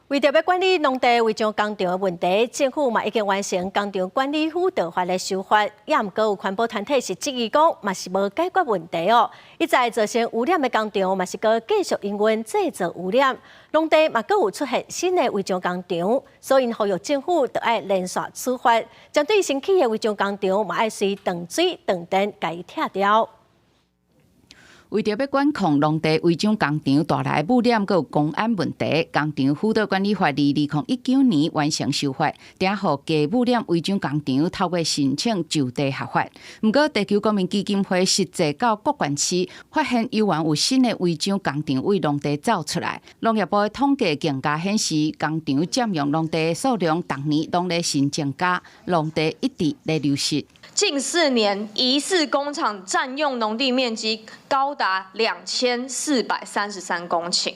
為著欲管理農地違章工廠的問題，政府嘛已經完成工廠管理輔導法的修法，也毋過有環保團體是質疑講，嘛是無解決問題哦。一再造成污染的工廠嘛是閣繼續營運製造污染，農地嘛閣有出現新的違章工廠，所以呼籲政府著愛連續處罰，針對新起的違章工廠嘛愛隨斷水斷電共伊拆掉。為著欲管控農地違章工廠帶來的污染，閣有工安問題，工廠輔導管理法2019年完成修法，定予低污染違章工廠透過申請就地合法。毋過地球公民基金會實際到各縣市，發現猶原有新的違章工廠對農地走出來。農業部的統計更加顯示，工廠佔用農地數量逐年攏咧新增加，農地一直咧流失。近4年，疑似工廠佔用農地面積高達2433公頃，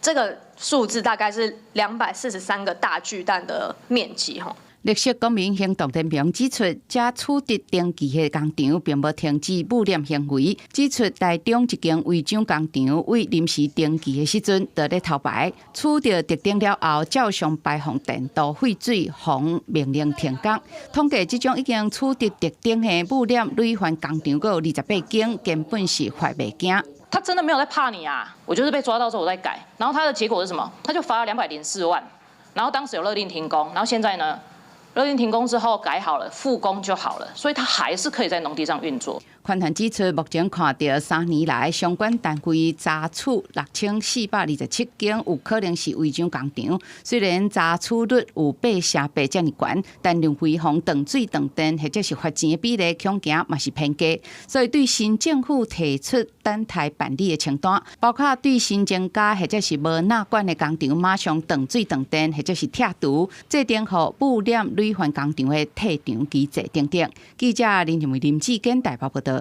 這個數字大概是243個大巨蛋的面積。吼。綠色公民行動聯盟指出，這取得登記的工廠並無停止污染行為，指出台中一間違章工廠對臨時登記的時陣就咧偷排，取得特證了後，照常排放電鍍廢水，予命令停工。統計這種已經取得特證的污染累犯工廠，閣有28間，根本是法袂驚。他真的沒有在怕你啊！我就是被抓到之後我再改，然後他的結果是什麼？他就罰了204萬，然後當時有勒令停工，然後現在呢？勒令停工之後改好了，復工就好了，所以他還是可以在農地上運作。環團指出，目前看著3年來相關單位查處6427間有可能是違章工廠，雖然查處率有8成8遮爾懸，但認為予斷水斷電或者是罰錢的比例恐驚嘛是偏低，所以對新政府提出等待辦理的清單，包括對新增加或者是無納管的工廠馬上斷水斷電或者是拆除，制定予污染累犯工廠的退場機制等等。記者林靜偉、林志堅台北報導。